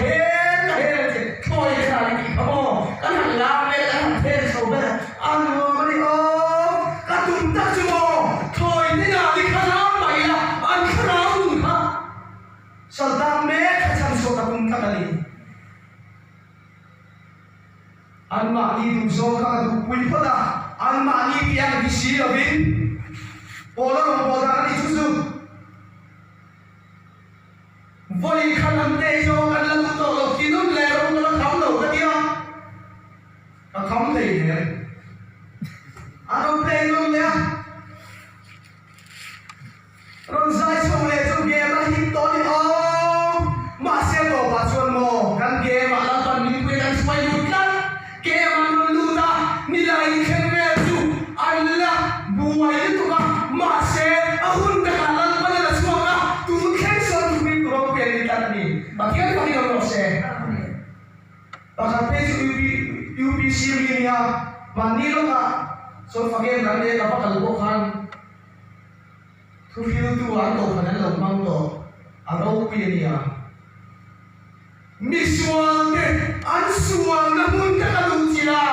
hel ka hel ang che thlawi te khan i tih kha maw kan han lam vel a kan han then chho ber a a nuam a ni aw ka tum tak chu maw thlawi te nali kha lam mah ila an thlarau nun kha saldang mek kha chhan chhuah ka tum tlat a ni. Anmahni duhzawng kha ka duhpui phawt a, anmahni tih ang ti si lovin Paula rawngbâwl dan a nih chu chu. Vawi khat an teh zawng kan la duh tawh lo ti nun leh rawng ka la kham lo ka tia, ka kham thei hmel. A rawn play nawn leh a. Rawn zai chho leh chu game a hit tawh a ni awm. Mahse tawpah chuan maw kan game ah Lalpan mipui kan hruai lut tlat. Game an rawn lut a, nilai inthleng vel chu an la buai lutuk a, mahse a hun takah Lalpan a la chhuak a, tun thleng sawn thupui tur ropui an ni tlat a ni. Pathian fakin awm rawh se. Pakhat phei chu UPC mi a nia, mahni lawkah chuan fa game kan nei a, ka va kal pawh khan, Thuhriltu an kohhran an lo hmang tawh a ropui a nia. Misualte an sualna hmun taka luh chilh a,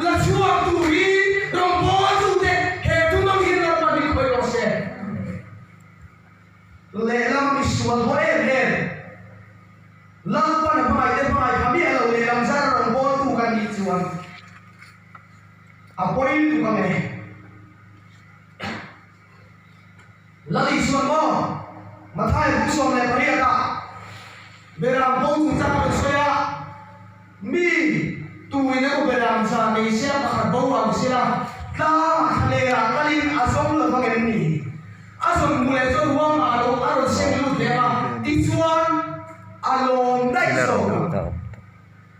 la chhuak tur hi rawngbawltute he thumang hian Lalpan min khawih rawh se. Lehlam misual haw em em, Lalpan a hmangaihte hmangaih pha miah lo lehlam zara rawngbawltu kan nih chuan a pawi lutuk ang e. Lal Isuan maw? Matthai bung 18 ah Beram bo chungchang a rawn sawi a, Mi tuin emaw beram za nei se a pakhat bo ang sela, tlangah thlalehah kalin a zawng lo vang em ni? A zawn hmu leh chuan ruangah a lo a rawn seng lut leh ang a, tichuan a lawm daih zawk ang.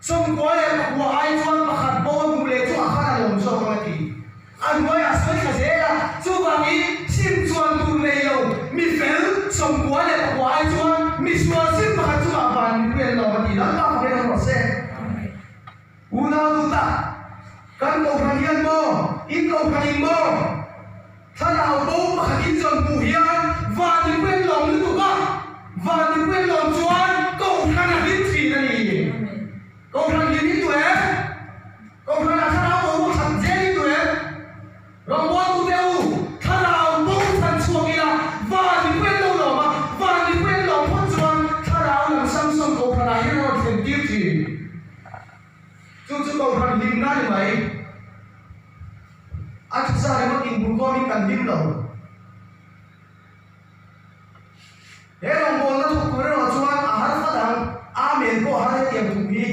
90 leh pakua ai chuan pakhat bo a hmuh leh chu a khan a lawm zawk ang a ti. A hnuaiah sawi thla zel a, chuvangin sim chuan tur nei lo mi fel 94 ai chuan mi sual sim pakhat chungah van mipui an lawm a ti. Lalpa fakin awm rawh se. Unau duh tak, kan kohhran hian maw, in kohhran in maw, thlarau bo pakhat in zawn hmuh hian van mipui an lawm lutuk a, van mipui an lawm chuan kohhran a hlim thin a ni. Kohhran hlim in duh em? Kohhran ah thlarau bo pakhat zel in duh em? Rawngbawltute u, thlarau bo chhan chhuak ila, van mipui an lo lawm a, van mipui an lawm phawt chuan thlarau lam Samson kohhran ah hian a rawn thlen tir thin. Chu chu kohhran hlimna a ni mai. A thusa ringawt inhmukhawmin kan hlim lo. He rawngbawlna thawk tur erawh chuan a har fat ang, Amen pawh a har hetiang thu hi.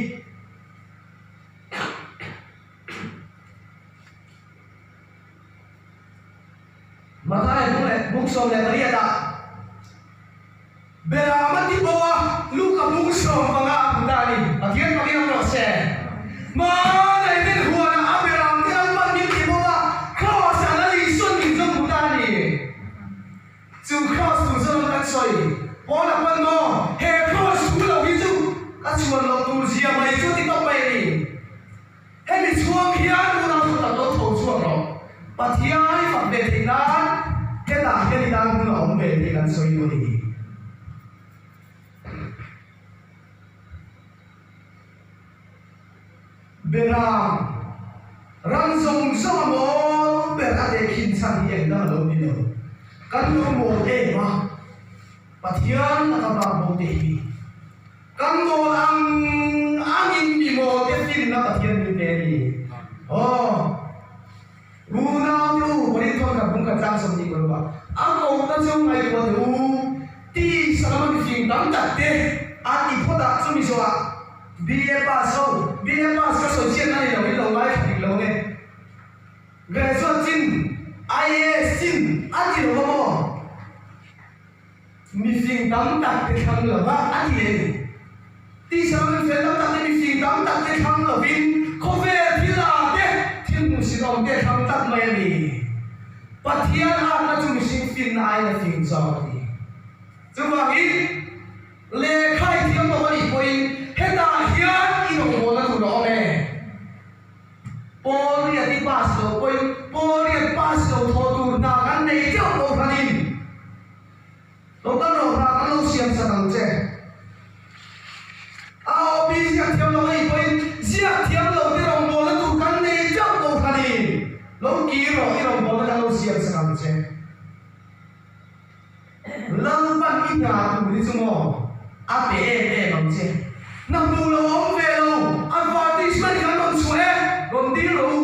Matthai bung leh bung 18 ah Beram a ti bo a, Luka bung 15 a hmu ta a ni. Pathian fakin awm rawh se. Hmangaih ten huanah a Beram te an hman min ti bo a, Kraws ah Lal Isuan min zawng hmu ta a ni. Chu Kraws tur zawng kan sawi pawn a pan maw? He Kraws thu lo hi chu ka chhuan loh tur zia mai chu ti tawp mai a ni. Hemi chhuang hian unau thu tak lo tho chhuak rawh. Pathian i fak ve theih nan hetah hian i tan hun a awm ve tih kan sawi duh a ni. Beram, ram zawng zawng a mawl ber a tehkhin chhan hi engdang a lo ni lo. Kan lo mawl em a, Pathian laka bak bo te hi. Kan mawl ang angin mi mawl te finna Pathian min pe a ni. Aw, unau te u, Korinth khat bung khat tlang 20 ka ruah. A kohna chu ngaihtuah teh u, tisa lama mifing tam tak te a ti phawt a, chumi zawhah BA pass ho, BA pass ka sawi chiat a ni lo, in lo ngaithla dik lo nge? Graduate chin, IAS chin a ti lo va maw? Mifing tam tak te thlang lo va a ti a ni. Tisa lama mifel tam tak te mifing tam tak te thlang lovin khawvel thil ah te thil hmuhsit awm te thlang tlat mai a ni. Pathian atna chu mihring finna aiin a fing zawk a ti. Chuvangin lehkha i thiam lo a nih pawhin hetah hian i rawngbawlna tur a awm e. Paul riat i pass lo pawhin Paul riat pass lo thaw tur hna kan nei teuh pawh hranin lo kal rawh hna kan lo siam sak ang che. A. thiam lo a nih pawhin ziak thiam lo te rawngbawlna tur kan nei teuh ko kha ni. Lo kir rawh i rawngbawlna kan lo siam sak ang che. Lalpan i hna tur hi chu maw a pe em em ang che. Hna hmuh lo a awm ve lo, advertisement kan rawn chhuah e, rawn dil rawh u.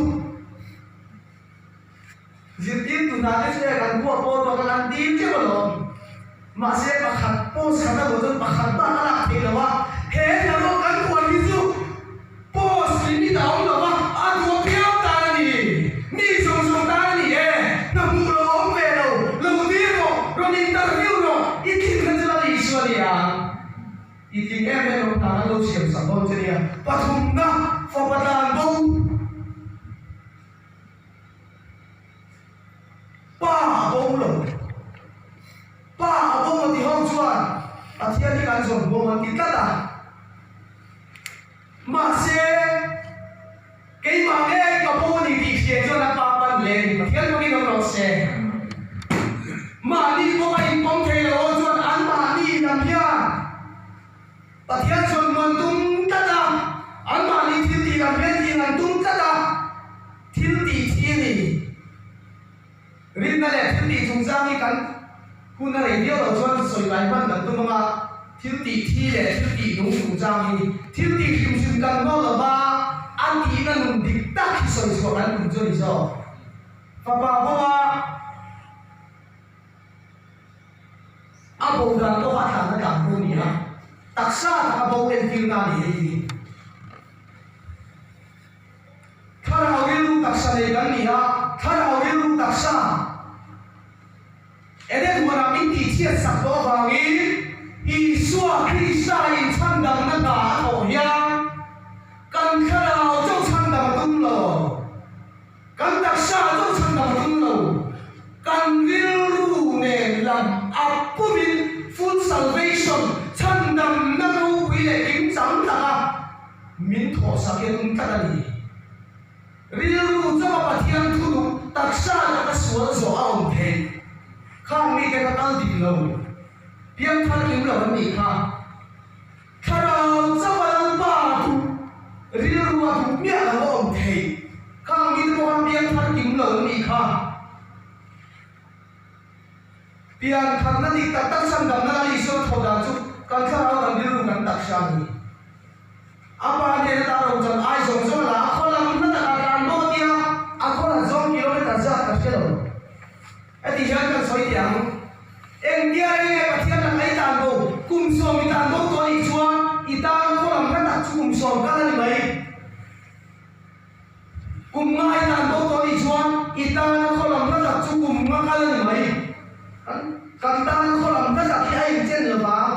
Zirtirtu hna te chu e kan khua pawl tawh khan an dil teuh alawm. Mahse pakhat post khat a luah chuan pakhat bak a lak theih lo a, he hna rawh kan huan hi chu post limit a awm lo va, a duh apiang tan a ni. Mi zawng zawng tan a ni e, hna hmuh lo a awm ve lo, lo dil rawh, rawn interview rawh, i tling kha chu Lal Isua ni ang. I tling em em rawh hna kan lo siam sak dawn che nia. Pathumna fapa tlan bo. Pa a bo lo. Pa a bo lo ti ho chuan Pathian hi kan zawm huam an ti tlat a. Mahse, keimah ngei ka bo a ni tih hria chuan a pa pan hle a ni. Pathian bawkin awm rawh se. Mahni pawh a inpawm thei lo ho chuan anmahni lam hian Pathian chuan hmuan tum tlat a, anmahni thil tih lam hian tih an tum tlat a, thil tih thi a ni. Rinna leh thil tih chungchang hi kan hun a rei viau loh chuan sawi kai hman kan tum ang a, thil tih thi leh thil tih nung chungchang hi thil tih hrim hrim kan hnawl lo va, a tihna nun dik tak hi sawi chhuah kan tum chu a ni zawk. Fapa bawka. A bo dan pawh a tlan a tlan pawh a ni a, taksa tak a bo entirna a ni hei hi. Thlarau rilru taksa nei kan ni a, thlarau rilru taksa Eden huanah min tihchhiat sak tawh avangin Isua Krista inchhandamna hna a thawh hian kan thlarau chauh chhandam a tum lo. Kan taksa chauh chhan dam a tum lo. Kan rilru nen lam a pumin full salvation, chhandamna ropui leh kimchang taka min thawhsak hi a tum tlat a ni. Rilru chauha Pathian thu duh taksa taka sual zawh a awm theih. Khang mite kha kal dik lo, piangthar kim lo an nih kha. Thlarau chauh a Lalpa duh rilru a duh miah lo a awm theih. Khang mite pawh khan piangthar kim lo an nih kha. Piantharna dik tak tak chhandamna Lal Isua thaw dan chu kan thlarau kan rilru kan taksa a ni. A pa hnena ta ro chan ai zawng zawng a la a, khaw lam hla takah tlan bawk a tia, a khaw lat zawng kilometer zat ka hre lo. Heti hian kan sawi teh ang, Engtia reng nge Pathian lakah i tan bo? Kum sawm i tan bo tawh anih chuan i tan khaw lam hla tak chu kum sawm kal a ni mai. Kum nga i tan bo tawh anih chuan i tana khaw lam hla tak chu kum nga kal a ni mai. Kan tana khaw lam hla tak hi a inchen lo vang.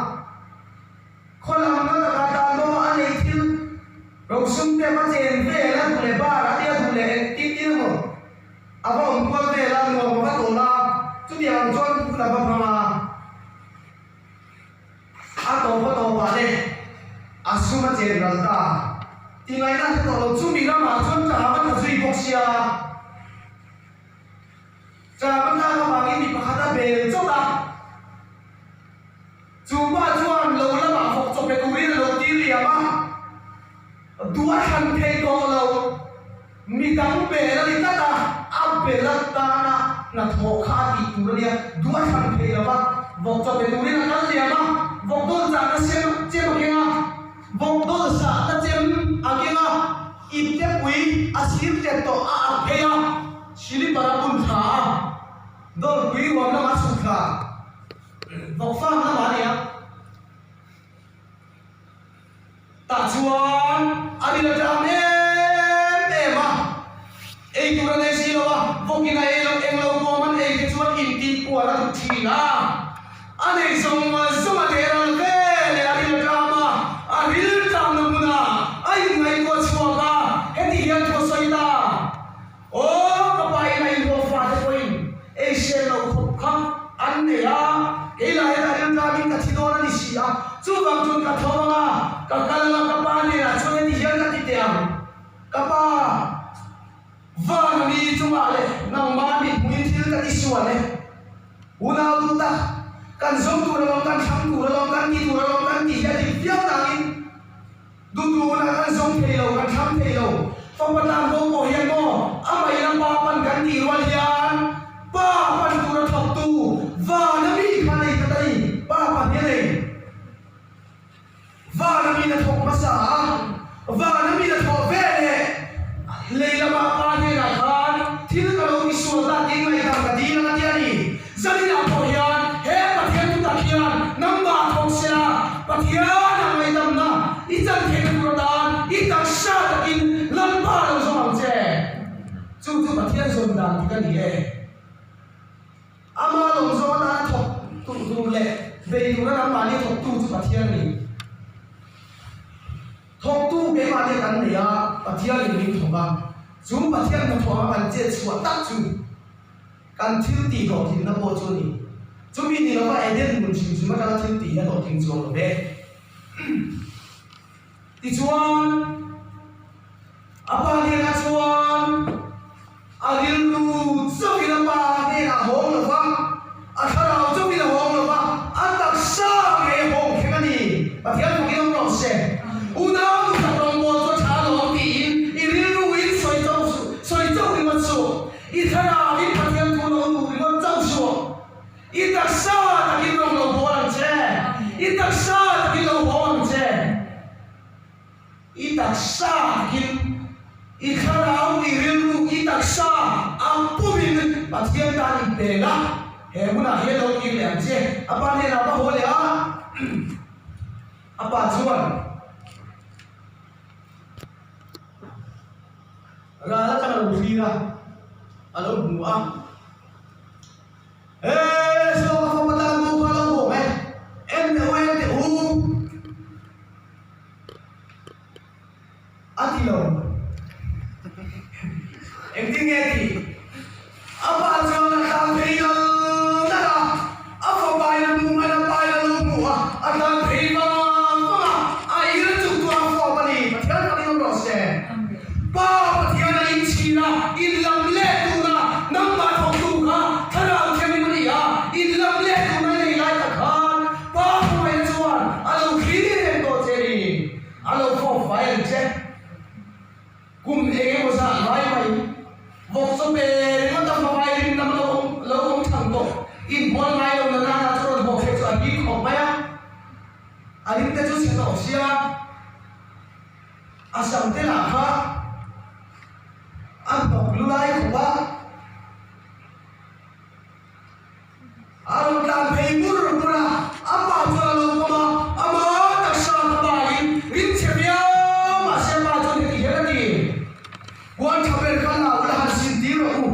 Khaw lam hla takah tan bo a neih thil rosum te va chen vel a duh leh bar a tia duh leh engtin tin emaw. A va awm kual vel a, nuam a va tawl a, chutiang ang chuan hun a va hmang a. A tawp a tawpah le a sum a chen ral ta. Tingaihna a hre tawh lo, chumi ramah chuan ṭam a tla zui bawk sia. Ṭam a tlak avangin mi pakhat a bel chawt a. Chu pa chuan lo lamah vawk chawpe turin a lo tir liam a, duh a thlan thei tawh lo. Mi dang bel a ni tlat a, a bel atana hnathawh kha a tih tur a nia, duh a thlan thei lo va, vawk chawpe turin a kal liam a, vawk dawl chahna sem chem a keng a, vawk dawl sahna chem a keng a, iptepui a sir tlet tawh a ak phei a, silipar a bun thla a, dawlpui ruam lamah a chhuk thla. Vawk farm lamah a ni a. Tah chuan a rin a ṭam em em a, ei tur a nei si lo a, vawkin a ei lo, eng lo kawm an ei te chuan intihpuan a duh ṭhin a. A nei zawng zawng a leh ral ve leh a rin a ṭam a, a ril ṭamna hmunah a inngaihtuah chhuak a, heti hian thu a sawi ta. Aw ka pa in a inhlawh fate pawhin ei hriat loh khawp kha an nei a, kei lah hian a rilṭam in ka thi dawn a ni si a, chuvang chuan ka tho ang a, ka kal ang a, ka pa hnenah chuan heti hian ka ti teh ang, Ka pa, van a mi chungah leh nangmah mit hmuin thil ka ti sual e, unau duh tak, kan zawm tur alawm, kan thlang tur alawm, kan ti tur alawm, kan ti hi a dik viau nangin, duh duhna ka. zawng thei lo, kan thlang thei lo. Fapa tlan bo pawh hian maw amah ina pa pan kan tih rual hian pa pan tura thawktu vana mi kha nei tlat a ni, pa pan hi a nei. Vana mi na thawk hmasa a, vana mi na thawh ve leh lei lama pa hnenah khan thil ka lo ti sual ta tih ngaihdam ka dil ang a ti a ni. Zaninah pawh hian he Pathian thutak hian nangmah thawk sela Pathian a ngaihdamna i chan theihna tur atan i taksa takin Lalpa lo zawng ang che. Chu chu Pathian zawn dan dik a ni e. Ama lawm zawng atana thawk tur tur leh bei tura nangmahni thawktu chu Pathian a ni. Thawktu keimahni kan nei a, Pathianin min thawk a. Chu Pathian hnathawh anga kan chet chhuah tak chu kan thil tih hlawhtlinna pawh chu a ni. Chumi ni lova Eden hmun hrim hrim atanga thil tih hi a hlawhtling chuang lo ve. Tichuan, a pa hnenah chuan a rilru chauhin a pa hnenah a hawng lo va, a thlarau chauhin a hawng lo va, a taksa ngei a hawng thleng a ni. Pathian fakin awm rawh se. Unau duhsak rawngbawl chu a tha alawm tiin i rilruin sawi chauh suh, sawi chauh ringawt suh. I thlarauin Pathian thu lo duh ringawt chauh suh. I taksa takin rawng lo bawl ang che. I taksa takin lo haw ang che. I taksa takin, i thlarau, i rilru, i taksa a pumin Pathian tan i pek a, he hunah hian lo kir leh ang che. A pa hnenah va haw leh a, a pa chuan. Ral atang a lo thlir a, a lo hmu a. He Sawka fapa tan bu kha lo bawm e, en teh u, en teh u, a ti lo. Engtin nge a tih? A pa chuan a tlan phei nal nal a, a fapa in a hmuh hman a pa in a lo hmuh a, a tlan phei vang vang a, a ir chuk chu a fawp a ni. Pathian fakin awm rawh se. Pa Pathian a inchhin a, inlam leh tuna nangmah thawktu kha Thlarau Thianghlim a ni a, inlam leh tuna i nei lai tak khan Pa hmangaihna chuan a lo thlir reng tawh che a ni. A lo fawp fai ang che. Kum eng emaw zah lai mai vawk chaw pe ringawt a hmawai rin lam lo awm lo awm thang tawh. Inbual ngai lo na nana chu rawn haw kher chu a him khawp mai a, a rim te chu chhe tawh sia. A sam te lah kha a hnawk lu lai khawp a, a rawn tlan phei bur bur a, a pa chuan a lo pawm a, ama taksa ka pa in rin chhe viau mahse a pa chuan heti hian a ti, Puan tha ber kha la ula han sin tir rawh u,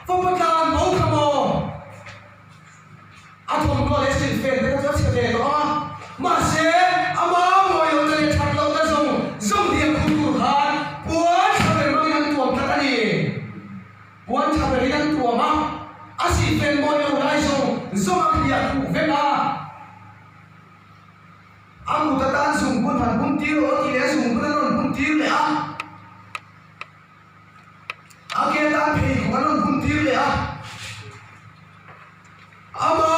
fapa tlan bo kha maw? A thawmhnaw leh silfen te kha chu a chhe ve tawh a, mahse ama mawi lohna leh that lohna zawng zawng hi a khum tur khan puan tha ber hmangin an tuam tlat a ni. Puan tha berin an tuam a, a silfen mawi lo lai zawng zawng a hliah khuh vek a. A kut atan zungbun han bun tir rawh a ti leh a, zungbun an rawn bun tir leh a. A ke tan pheikhawk an rawn bun tir leh a. Ama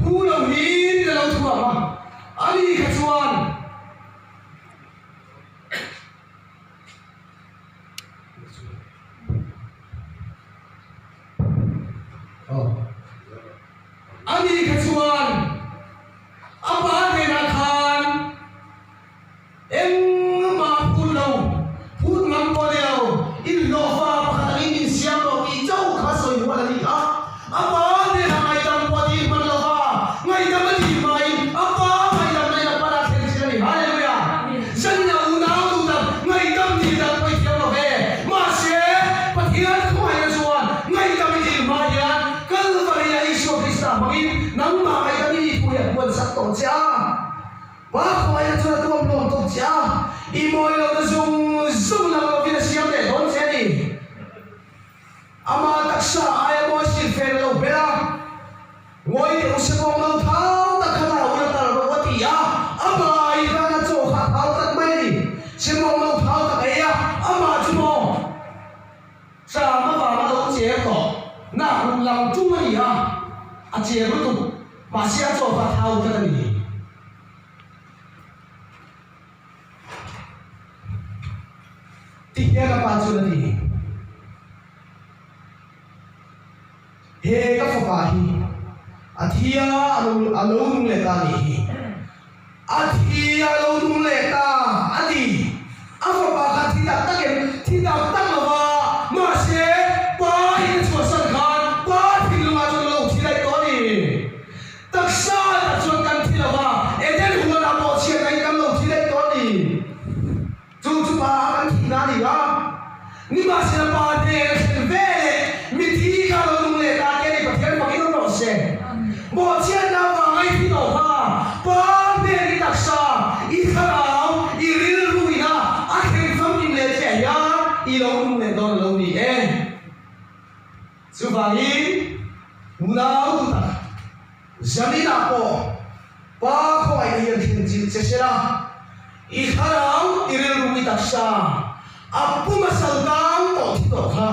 phu lo niin a lo thuam a, ani kha chuan Ani kha chuan a pa hnenah khan Engmah phut lo, phut ngam pawh ni lo, inhlawhfa pakhat angin min siam rawh tih chauh kha sawi hual a ni a. A pa hnenah ngaihdam pawh a tih hman lo va, ngaihdam a tih hmain a pa ngaihdam na in a pan a thlen thin a ni. Hallelujah! Zanina unau duhtak ngaihdam tih dan pawh i thiam lo ve. Mahse, Pathian khawngaihna chuan ngaihdam i tih hma hian Kalvari-a Isua Krista hmangin nangmah ngaihdam i nih thu hi a puansak tawh che a. Pa khawngaihna chuan a tuam hlawm tawp che a, i mawi lohna zung zung lang lovin a siam leh dawn che a ni. Ama taksa aia mawi silfen a lo bel a, Ngawi teh u sebawng lo thau tak kha la ula tal rawh a ti a, ama ai khan a chaw kha a thau tlat mai a ni. Sebawng lo thau tak ei a, amah chu maw Cham avanga lo cher tawh, nak ruh lang tum a ni a, a cher lutuk, mahse a chaw kha a thau tlat a ni. Ti hian a pa chuan a ti. He ka fapa hi a thi a a lo nung leh ta a nih hi. A thi a lo nung leh ta a ti. A fapa kha thi tak tak em? Thi tak tak lo va, mahse pa in a chhuahsan khan pa thinlungah chuan a lo thi daih tawh a ni. Taksa tak chuan kan thi lo va, Eden huanah pawh chhiatna in kan lo thi daih tawh a ni. Chu chu pa a kan thihna a ni a, nimahsela pa hnen a thlen ve leh mithi kha lo nung leh ta te a ni, Pathian fak in awm rawh se. Bawhchhiatna avanga i thi tawh kha pa hnen i taksa, i thlarau, i rilru ina a thleng famkim leh chiah hian i lo nung leh dawn lo ni e. Chuvangin unau tu tak Zaninah pawh Pa khawngaihna hian thlen chilh che se la, i thlarau, i rilru, i taksa a pum a sal tang tawh thi tawh kha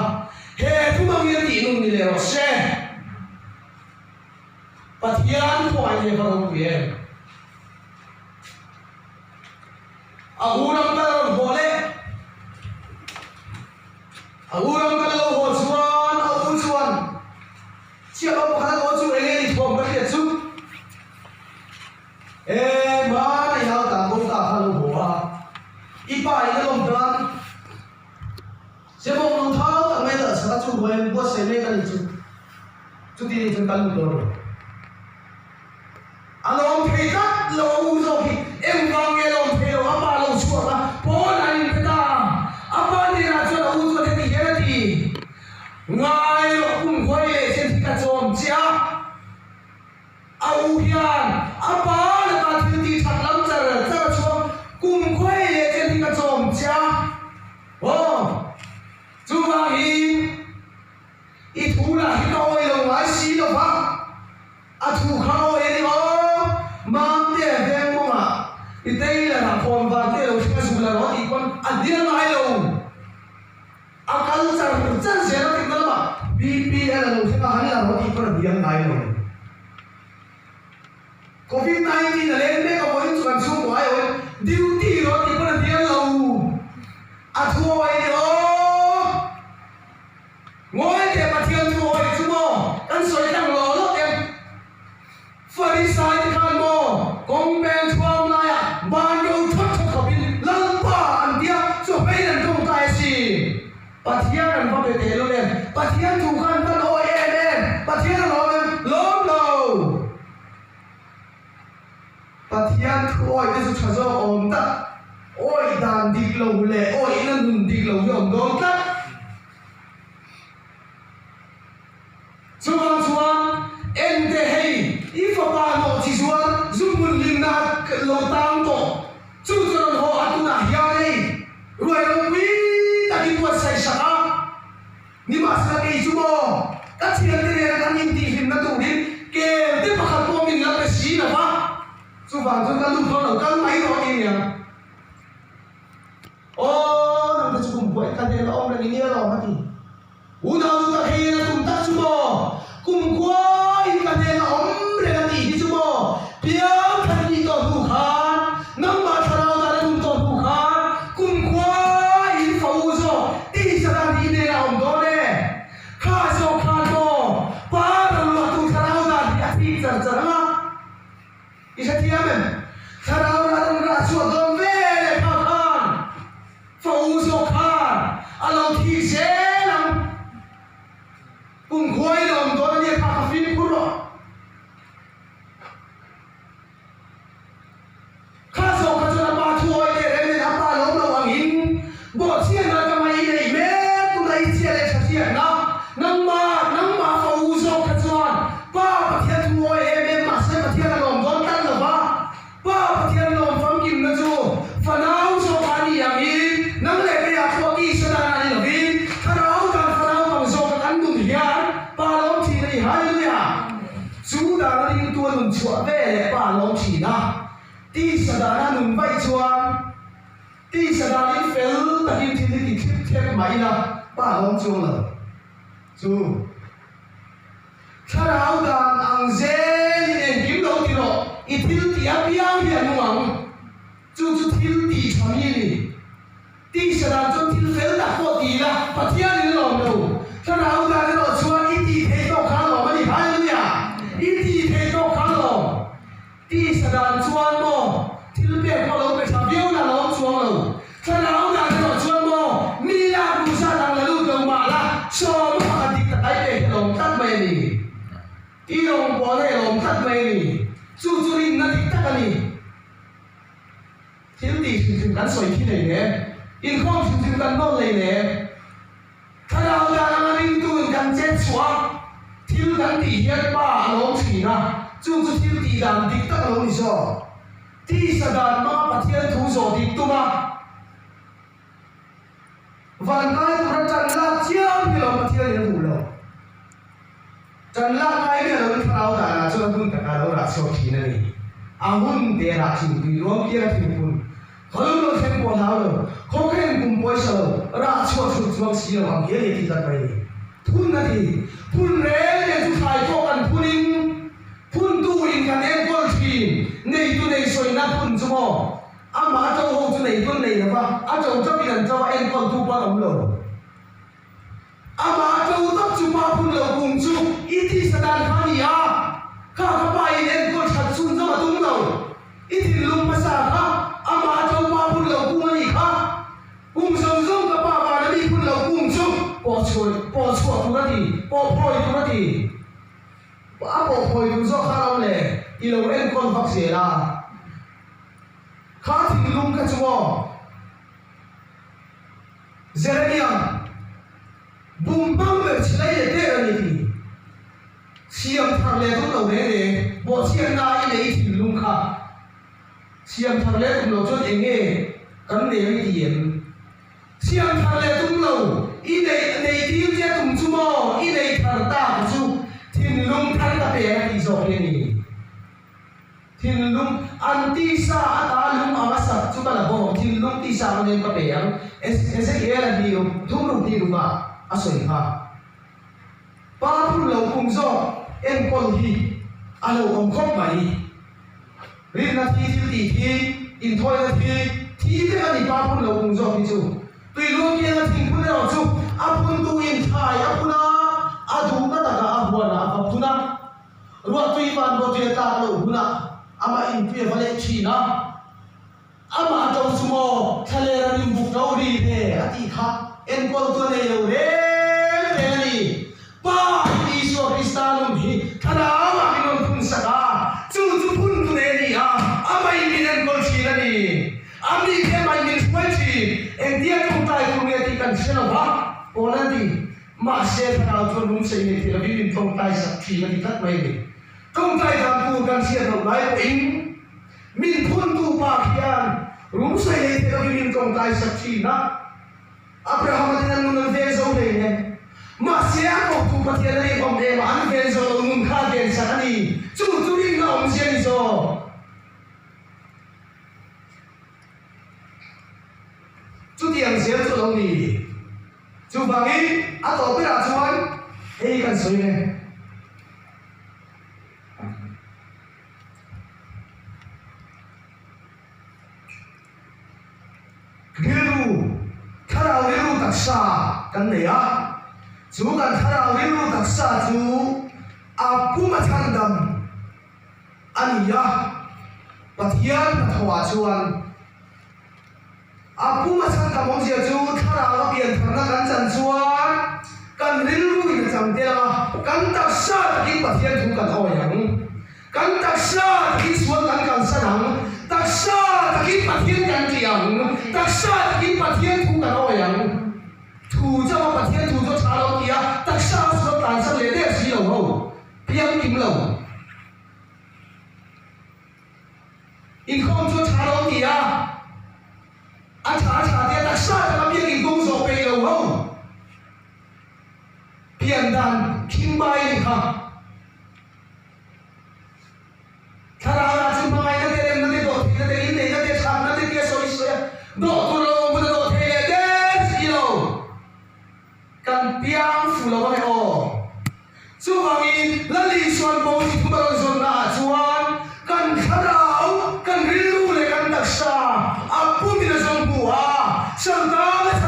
he thumang hian tih nun ni leh rawh se. Pathian khawngaihna hi a va ropui em? A u ram kal a rawn haw leh. A u ram kal a lo haw chuan a u chuan Chiah lo pakhat a aw chu eng nge ni thawm ka hriat chu? E hmana i hau tan bo ta kha lo haw a, i pa in a lawm tan Sebawng lo thau tak mai dah chhaka chu huai an buatsaih mek a ni chu. Chuti ni chuan kan lut dawn lo. A lawm thei tlat lo a u zawk hi engvang nge lawm thei lo a pa lo chhuak a pawn an inpe ta a. A pa hnenah chuan a u chuan heti hian a ti, Ngai rawh kum khuai leh chen hi ka chawm che a. A u hian a pa lakah thil tih that lam char char a chhuak, kum khuai leh chen hi ka chawm che a. Aw, chuvangin i thu lah hi ka awih lo ngai si lo va. A thu kha awi a ni aw, Mamte veng kawngah i tailor ah khawn var te lo thleng a zuk la rawh tih pawn a hnial ngai lo. A kal char char zel a tihna lamah BPL a lo thleng a han la rawh tih pawn a hnial ngai lo. Covid 19 a leng mek a vawiin chu kan chhungkaw ai awin duty rawh tih pawn a hnial lo. A thu awi a ni aw. Ngawi teh Pathian chu awi chu maw kan sawi tlang lo lo em? Farisai te khan maw kawng peng thuam laiah ban ro thawt thawt khawpin Lalpa an tia chu hmeiin an tawngtai a si. Pathian an va be teh lul em? Pathian thu khan van awi em em? Pathian a lawm em? Lawm lo. Pathian thu awi te chu tha zawk awm tak. Awi dan dik lo leh awihna nun dik lo hi awm dawn tlat. Chuvang chuan, Ente hei, i fapa hnawh chi zuar zungbun hlimna lo tang tawh, chu chu rawn haw a tunah hian hei ruai ropui takin buatsaih sak a, nimahsela kei chu maw ka thiante nena kan intihhlimna turin kel te pakhat pawh min la pe si lo va, chuvang chuan ka lut dawn lo, kal mai rawh ti aniang. Aw, nang te chu kum buai ka hnen a awm reng i nia lawm a ti. Unau nu tak hei in a tum tak chu maw? Kum khuain ka hnen a awm reng a tih hi chu maw? Piang khat nih tawh hnu khan, nangmah thlarau dan a tum tawh hnu khan kum khuain fa u zawk tisa dan hi i hnen a awm dawn e. Kha zawk khan maw pa roluahtu thlarau dan hi a thik char char ang a. I hrethiam em? Thlarau rah rawn rah chhuah dawn ve leh kha khan fa u zawk khan a lo thik zel ang. Kumkhuai la awm dawn a nia kha ka fimkhur rawh. Kha zawk kha chuan a pa thu awi teh reng nen a pa lawm lo angin bawhchhiatna ka mai i neih mek tuna i chhia leh tha hriatna nangmah nangmah fa u zawk kha chuan Pa Pathian thu awi em em mahse Pathian a lawm dawn tlat lo va, Pa Pathian lawm famkimna chu fanau zawk a ni angin nang leh keiah pawh tisa dan a ni lovin thlarau dan fanau bang zawka kan nun hian Pa lawm thin a ni. Hallelujah! Chu dan a ringtu a nun chhuah ve leh Pa lawm thin a, tisa dana nun vaih chuan tisa danin fel takin thil hi ti thlip thlep mah ila Pa lawm chuang lo. Chu. Thlarau dan ang zelin engkim lo ti rawh, i thil tih apiang hi a nung ang. Chu chu thil tih tha mi a ni. Tisa. Tisa dan chuan thil fel tak pawh ti ila Pathianin a lawm lo. Thlarau dan erawh chuan i tih theih tawk kha a lawm a ni. Hallelujah! I tih theih tawk kha a lawm. Tisa dan chuan maw thil pek pawh lo pe tha viau na lawm chuang lo. Thlarau dan erawh chuan maw mi lak duh zat ang la lut lo mah la sawm a pakhat dik tak ai pek hi a lawm tlat mai a ni. I rawngbawlna i lawm tlat mai a ni. Chu chu rinna dik tak a ni. Thil tih hrim hrim kan sawi khi nei le, inkhawm hrim hrim kan nawn lei le, thlarau dan anga ringtuin kan chet chhuah a, thil kan tih hian pa a lawm thin a, chu chu thil tih dan dik tak a lo ni zawk. Tisa dan hmanga Pathian thu zawh dik tum a, van kai tura tan lak chiam hi lo Pathian in a duh lo. Tan lak ngai miah loin thlarau danah chuan hun takah lo rah chhuak thin a ni. A hun te rah thin tui luang kiang a thin phun. Khaw lo thleng pawh hlau lo, khaw khen kum pawisa lo, rah chhuah chhun chuang si lo ang hial hi a ti tlat mai a ni. Phun a ti. Phun rel te chu thlai pawh kan phunin phuntu in kan enkawl thin. Neitu nei sawina phun chu maw? Amah a to ho chu nei pawn nei lova, a to tawpin an to a, enkawltu pawn awm lo. Amah a to tawp chu pa phun lo kum chu i tisa dan kha a ni a, kha kha pa in enkawl that chhun zawm a tum lo. I thinlung hmasa kha amah a to pa phun lo kum a nih kha. Kum zawng zawng ka pa vana mi phun lo kum chu pawh chhuah pawh chhuah tur a ti, pawh phawi tur a ti. A pawh phawi tur zawk kha lo le, i lo enkawl vak zel a. Kha thinlung kha chu maw Jeremia bum hmang ber chi lei leh der a ni tih siam thar leh tum lo reng reng bawhchhiatna i nei thinlung kha siam thar leh tum lo chuan eng nge kan nei ang i ti em? Siam thar leh tum lo i neih nei tir che tum chu maw i nei thar ta ka chu thinlung thar ka peng a tih zawk hi a ni. Thinlung, an tisa ata lung anga sak chu ka la bawk ang, thinlung tisa anga nem ka pe ang, Ezekiel a hniu thum ruk hnih rukah a sawi kha. Pa phun lo kum zawk enkawl hi a lo awm khawp mai. Rinna thi, thil tih thi, inthawina thi, thi vek a ni pa phun lo kum zawk hi chu. Tuiluang kianga thingphun erawh chu a phuntu in thlai a phun a, a duhna takah a huanah a va phun a. Ruahtui van ruahtui a tlak loh hunah amah inpui a va leh thin a, amah to chu maw thlaler an inbuk to ri ve a tih kha enkawltu a nei lo reng reng a ni. Pa Isua Krista nun hi thlarauah min rawn phun sak a, chu chu phun tu nei a ni a, amahin min enkawl thin a ni. A mite amahin min hruai thin. Engtia tawngtai tur nge tih kan hre lo va, Paul a ti. Mahse, thlarau chuan lungchei nei thei lovin min tawngtai sak thin a ti tlat mai a ni. Tawngtai dan tur kan hriat loh lai pawhin min phuntu pa khian lungchei nei thei lovin min tawngtai sak thin a. Abraham-a ten an nun an ven zo hlei nen. Mahse, a kotu Pathian a rinawm em a, an ven zo lo nun kha a ven sak a ni. Chu chu rinna awmzia a ni zawk. Chutiang zel chu a lo ni. Chuvangin a tawh berah chuan hei kan sawi reng. Rilru, thlarau rilru taksa kan nei a, chu kan thlarau rilru taksa chu a pum a chhandam a ni a, Pathian hnathawhah chuan A pum a chhan tam awmzia chu thlarau a pian tharna kan chan chuan kan rilru in a chang tel ang a, kan taksa takin Pathian thu kan awi ang. Kan taksa takin sual kan kalsan ang, taksa takin Pathian kan tih ang, taksa takin Pathian thu kan awi ang. Thu chauh a Pathian thu chu a tha lo ti a, taksa a sual tlansan leh der si lo ho, piang kim lo. Inkhawm chu a tha lo ti a, a tha a tha tia taksa taka biakin kawng zawh peih lo ho pian dan khingbai a ni kha. Thlarau lah chu hmangaihna te, remna te, dawhtheihna te, inneihna te, thatna te tia sawi sawi a, dawh tur lo awm hun a dawh thei leh der si lo. Kan piang fu lo ange aw. Chuvangin, Lal Isuan Bo chi thum a rawn zawnna ah chuan kan thlarau, kan rilru leh kan taksa a pumin a zawng hmu a, Sangtana.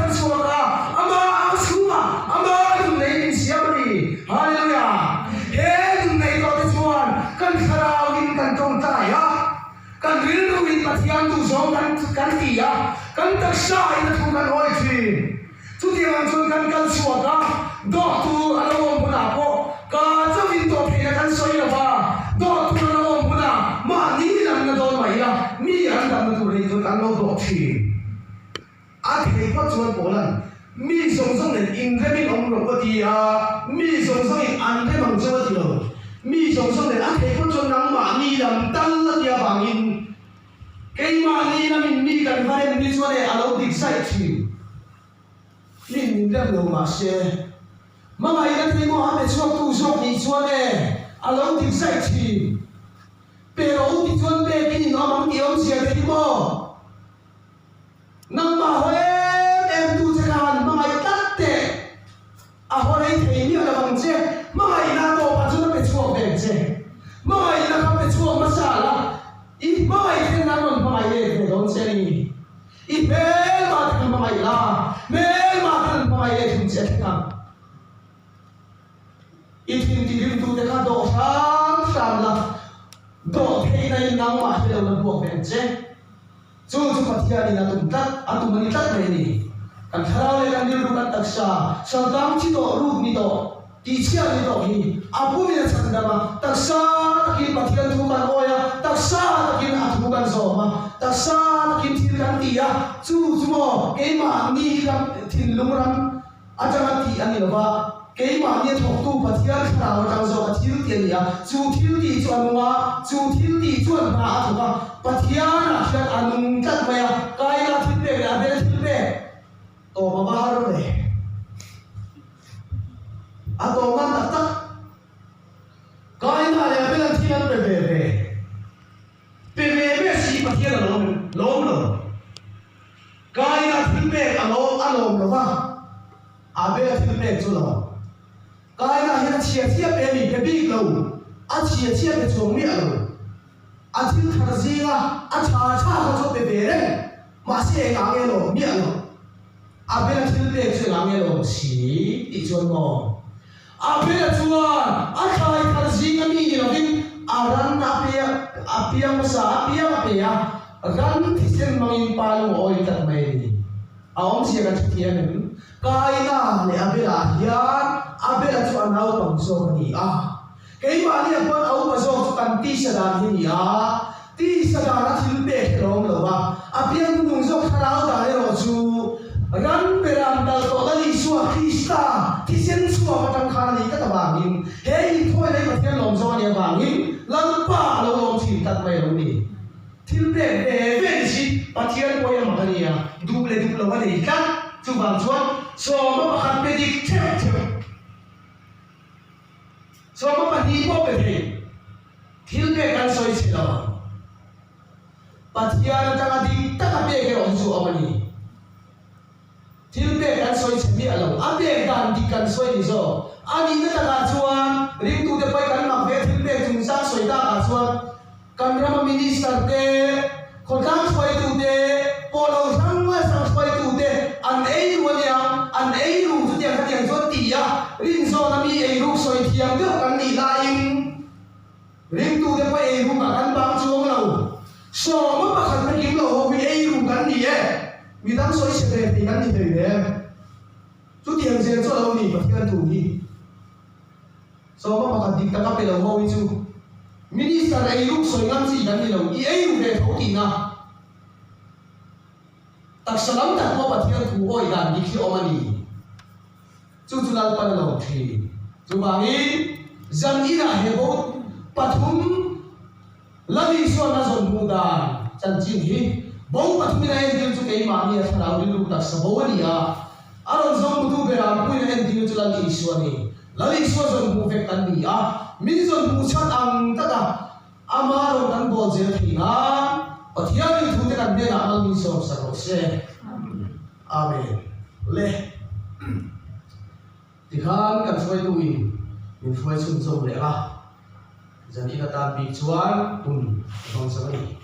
zawng kan kan ti a, kan taksa in a thu kan hawi thin. Chutiang ang chuan kan kal chhuak a, dawh tur a lo awm hunah pawh ka chauhin dawh theihna kan sawi lo va, dawh tur a lo awm hunah mahni lamna dawn mah ila mi an damna tur hi chuan kan lo dawh thin. A thei phawt chuan Paula'n mi zawng zawng nen inremin awm rawh ka ti a, mi zawng zawngin an rem ang chu a ti lo. Mi zawng zawng nen a thei phawt chuan nangmahni lam tal a tia vangin Keimahni lamin mi kan va rem ni chuan e a lo dik saih thin. Mi min rem lo mah se, hmangaihna thei maw a pe chhuaktu zawk nih chuan e a lo dik saih thin. Pe rawh u ti chuan pekin in awm ang tih awmzia te hi maw? Nangmah haw em em tu che kha han hmangaih tlat teh. A haw rei thei miah lo ang che. Hmangaihna tawpah chuan a pe chhuak ve ang che. Hmangaihna kha pe chhuak hmasa la, i hmangaih then nan rawn hmangaih let ve dawn che a ni. I hmelma te kha hmangaih la, hmelma te an hmangaih let hun che a thleng ang. I thin tirimtute kha dawh hram hram la, dawh theihna in nangmah hi lo la buak ve ang che. Chu chu Pathianin a tum tlat, a tum a ni tlat mai a ni. Kan thlarau leh kan rilru kan taksa saltang thi tawh, ruk ni tawh, tihchhiat ni tawh hi a pumin a chhan dam a, taksa takin Pathian thu kan awi a, taksa takin a thu kan zawm a, taksa takin thil kan ti a, chu chu maw keimahni ram thinlung ram atanga tih a ni lo va, keimahni a thawktu Pathian thlarau atang zawk a thil tih a ni a, chu thil tih chu a nung a, chu thil tih chuan hna a thawk a, Pathianah hian a nung tlat mai a, Kaina thil pek leh Abela thil pek tawp a va har ve. A tawp nan tak tak Kaina leh Abela thil an pe ve ve. Pe ve ve si Pathian a lawm lawm lo. Kaina thil pek a lawm a lawm lo va, Abela thil pek chu lawm. Kaina hian a chhia chhia pe a mi pe bik lo, a chhia chhia pe chuang miah lo. A thil thar zinga a tha tha kha chu a pe ve reng, mahse engah nge lawm miah lo. Abela thil pek chu engah nge lawm si tih chuan maw? Abela chuan a thlai thar zinga mi ni lovin a ran a pe a, a piang hmasa a piang a pe a, ran thisen hmangin pa lung a awi tlat mai a ni. A awmzia kan hrethiam em? Kaina leh Abela hian Abela chu a naupang zawk a ni a. Keimahni a pawn a upa zawk chu kan tisa dan hi a ni a, tisa dan a thil pek hi a lo awm lo va, a piang hnung zawk thlarau dan erawh chu ran beram dal tawh Lal Isua Krista thisen chhuak atang khan a nih tlat avangin he inthawi lei Pathian lawm zawng a nih avangin Lalpa a lo lawm thin tlat mai a lo ni. Thil pek ve ve ni si Pathian pawhin a mak a ni a, duh leh duh lo a nei tlat. Chuvang chuan sawma pakhat pe dik theuh theuh. Sawma pahnih pawh pe thei. Thil pek kan sawi chhe lo ang. Pathian atanga dik taka pek erawh hi chu a awm a ni. Thil pek kan sawi chhe miah lo. A pek dan dik kan sawi ni zawk. A nihna takah chuan ringtute pawh hi kan mak ve thil pek chungchang sawi takah chuan Kan rama minister te, khawtlang hruaitu te, pawhlo hrang hrang hruaitu te an ei ru a nia, an ei ru chutiang khatiang chuan ti a, rinzawna mi ei ruk sawi thiam deuh kan nih laiin ringtu te pawh ei rukah kan bang chuang lo. Sawma pakhat na kim lo ho hi ei ru kan ni e, midang sawi chhe ve thei kan ni thei ve. Chutiang zel chu a lo ni Pathian thu hi. Sawma pakhat dik taka pe lo ho hi chu Minister ei ruk sawi ngam chi kan ni lo, i ei ru ve tho tihna. Taksa lam tak pawh Pathian thu awi dan dik hi awm a ni. Chu chu Lalpan a lawm thin. Chuvangin zan inah he bo pathum Lal Isuan a zawn hmuh dan chanchin hi bo pathumin a entir chu keimahni a thlarau rilru taksa bo a ni a, a rawn zawng hmutu beram puiin a entir chu Lal Isua a ni. Lal Isua zawn hmuh vek kan ni a, min zawn hmuh chhan ang taka ama rawn kan bawl zel thei nan Pathianin thute kan hnenah mal min sawm sak rawh se. Amen. Le. Tikhan kan hruaituin min hruai chhunzawm leh a, zan in atan bik chuan hun a hmang chang a ni.